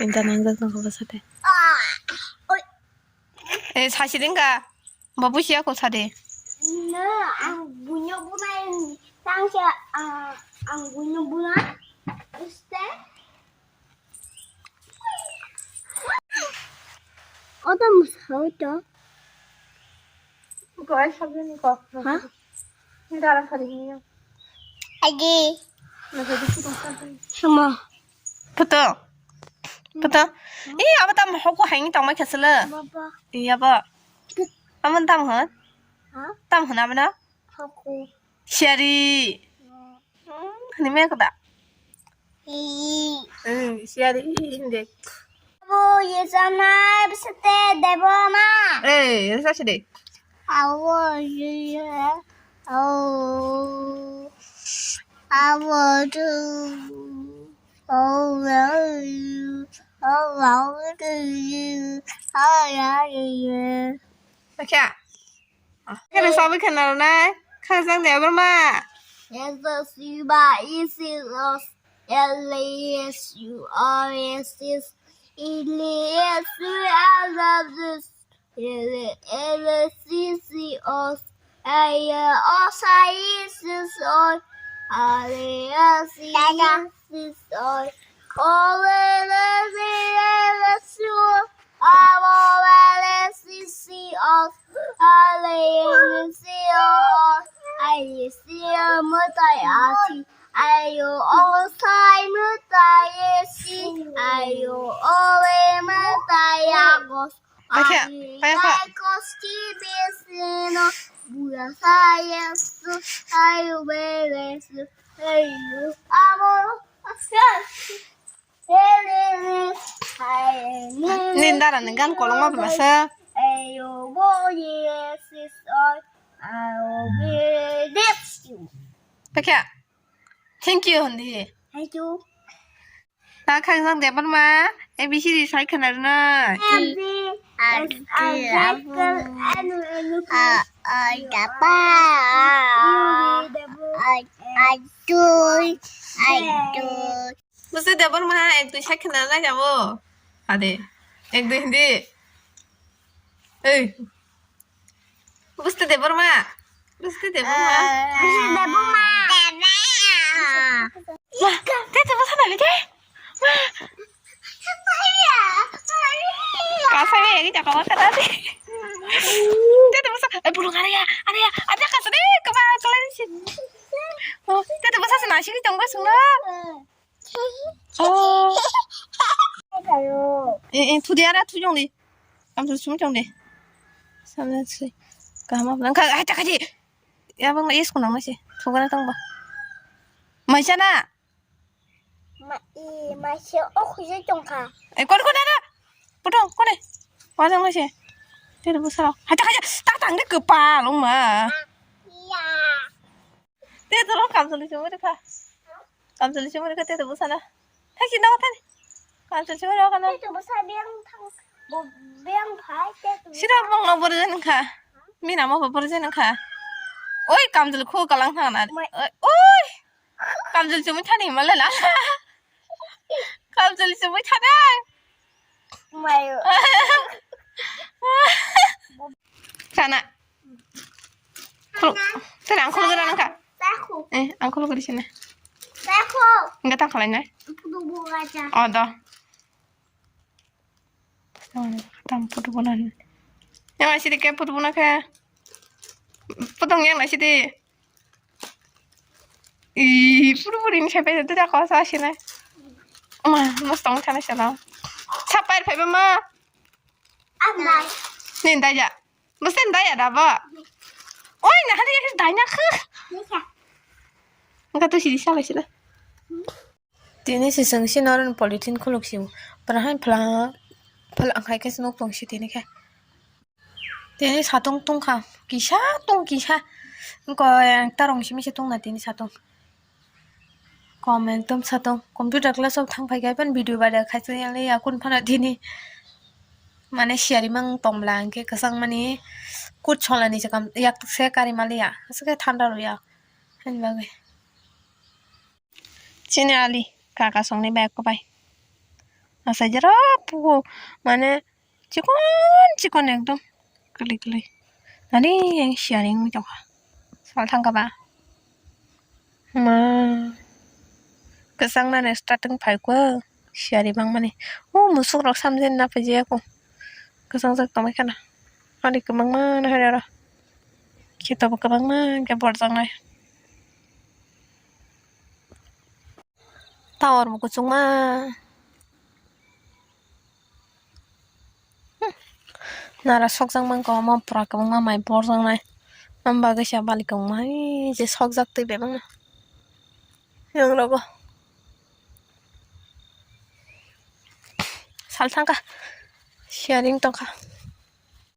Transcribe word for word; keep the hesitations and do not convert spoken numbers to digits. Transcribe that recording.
Inta nang dak tong kha bwsa tei. Eh, sasi ding kha. Babu siya ko sade. No, ang bunyo bunai tang siya, ang, ang bunyo bunai. Este. Oto masao to. Ko ai sabni ko. Ha? Ni dara khari ni. Agi. Sama. Puto. Puto. Ih, abo tam hoko haini tongmai khasala. Baba. Iya, ba. Aman tam hon? Ha? Tam hon abana? Hoko. Siari. Hmm, hini me kada? Ih. Hmm, siari inde. Abo ye sana bsete debo ma. Eh, sa side. Awo ye. Awo. Awo tu. Awo. Awo tu. Awo ye. Acha. Khe nang sabai khe nang nai. Khajang de abar ma. Yes, yes, you are, yes, yes, yes. L A S U R S S. L A S U R S S. L A S C C O. L A S I S O. L A S I S O. O L A S U. Acha, kaya kha. Nini dara ni gan kolokma bwlasa. Pakya. Thank you, hindi. Thank you. Ta khang jang debar ma, A B C D sai khana rwnai. A, a, dapa. A, a, dui, a, dui. Bwswk Debbarma, ek dui sak khna lai jabo. Ade. Ek dui hindi. Ei. Bwswk Debbarma. Bwswk Debbarma. Bwswk Debbarma. Ma, tei tei bwswk nai tei. Ma. Kasai ya, ini cakap apa tadi? Tei tei bwswk. Eh, bulung ada ya, ada ya, ada kasih deh, kemana kalian sih? Oh, tei tei bwswk sih nasi kita nggak sungguh. Oh. Eh, eh, thudi ara, thudi jong di. Kamchwlwi sumui tong di. Samna sui. Kaham wngkha. Hai, ta khaidi. Yabang la yes kunang nasi. Thugana tong ba. Maisa na? Ma, i, maisa o khuja tong kha. Eh, kon, kon, ara. Putong, kon, eh. Wajang nasi. Tei bwsa. Hai, ta khaidi. Ta tang de kwpal, wngma. Iya. Tei toro kamchwlwi sumui rwkha. Kamchwlwi sumui rwkha tei tei bwsana. Thai si nogo thani. Kamchwlwi sumui rwkha no. Tei tei bwsa biyang thang. Bo biyang phai tei tei bwsa. Sira bongno borjani kha. Mina mo bo borjani kha. Oi kamchwlwi khu kalang thangna. Oi. Kamchwlwi sumui thani himale la. Kamchwlwi sumui thani. Mayo. Sana. Khuluk. Tara ang khuluk rana kha. Takhu. Eh, ang khuluk ri sini. Takhu. Enggak tak lain eh. Putu buka aja. Oh, dah. Tam putu bunan. Yang masih dikit putu bunan kha. Potong yang nasi di. Ih, puru puru ini sampai itu dah kau sih nai. Ma, mas tong sana sana. Sampai apa ma? Andai. Nih, andai ya. Mesti andai ya dah, Ba. Oi, nah hari hari andai nak. Bisa. Enggak tuh sih salah sih lah. Tini se chwng sino oro polythene khuluk sio. Pwrahai pwla pwla khai khe se nuk tong si tini khe. Tini satung tungkha kisa tung kisa. Ko ta rong simi se tungna tini satung. Kom ekdom satung. Computer class o thang phai khe ban video bai da khai se ya kun phano tini. Mane siyari mang tongla hwnkhe kwchang mani kut solani se kam yak se kari maliya. Aswk khe thanda rwya. Hani bagwi. Chini ali kaka songni bai ko bai. Asai jera pugo mane chikon chikon ekdom kwlwi kwlwi. Nani yang siaring mi tongkha. Sal thangkha ba. Ma. Kwchang nani starting phai ko siari bangmani. O musuk rok samjani na phai jaya ko. Kwchang jak tongmai khana. Ani kwbangma na hari oro. Khito bo kwbangma hwnkhe borjaknai. Tower bo kuchukma. Hmm. Nara sokjak mankha omo pura kwbangma mai borjaknai. Omo bagwi se bali kwbangma hai je sokjak twi bebakno. Yang rogo. Sal thangkha. Siaring tongkha.